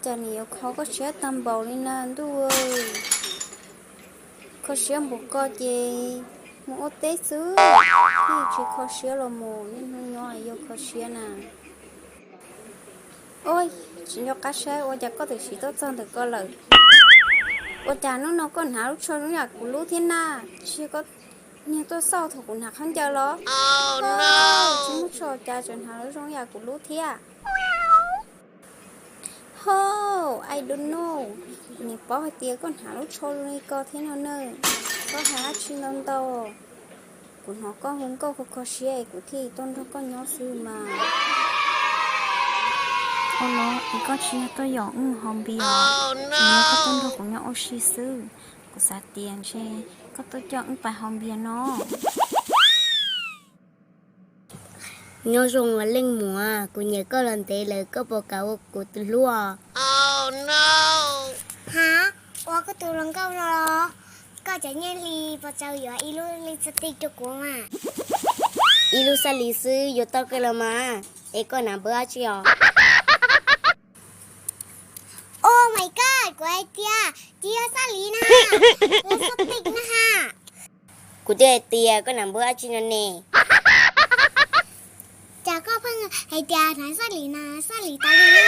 Cas nws yuav kho koj siab tag npaum li na ntuj? Kho siab npaum ko ces mus ua teb xwb, thiaj tsis kho siab los mus, niaj hnub nyob yuav kho siab na. Ua, tsis nco qab saib, ua cas koj twb siv tuaj txog ntawm ko lawm? Ua cas hnub no koj hnav lub tsho zoo yam kuv lub thiab na? Tsis yog koj niag tuaj xauj thaum kuv hnav khaub ncaws los? Tsis muaj tsho cas tseem hnav lub zoo yam kuv lub thiab. Ho, I don't know, kuv niam paub hais tias koj hnav lub tsho zoo li ko thiab no na. Koj hais dab tsi ntau ntau? Kuv hnov koj hu nkauj kho kho siab es kuv thiaj tuaj nrog koj nyob xwb mas. Ua los es koj tsis yog tuaj yos wb haus npias, tsuas yog koj tuaj nrog kuv nyob ua si xwb. Kuv xav tias ntshe koj tuaj coj wb pais haus npias no. Nyob zoo os leej muam, kuv nyiam koj los ntev lawm, koj puas kam ua kuv tus hlub? Ha, ua koj tus hluas nkauj no los? Koj cov nyiaj hli puas txaus yuav ib lub lipstick rau kuv mas? Ib lub xab lis xwb yuav tau kawg los mas. Es koj hnav npawb dab tsi os? Oh my god, kuv hais tias tsis yog xab lis na, lipstick na ha. Kuv twb hais tias koj hnav npawb dab tsi no ne? Cas koj pheej hais tias hnav xab lis na, xab lis tas li na?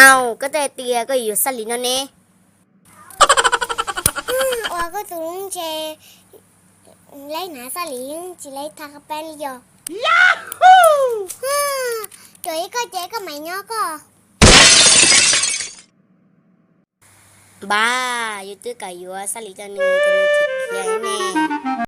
Au, koj twb hais tias koj yuav xab lis no ne. Ua koj tus hlub ntshe lawv hnav xab lis yeej tsis lawv thaj qab peb li yog. Tsuas ib koj ces koj mam nyob koj. Npab, yus twb kam yuav xab lis rau nws, nws tsis khiav ne.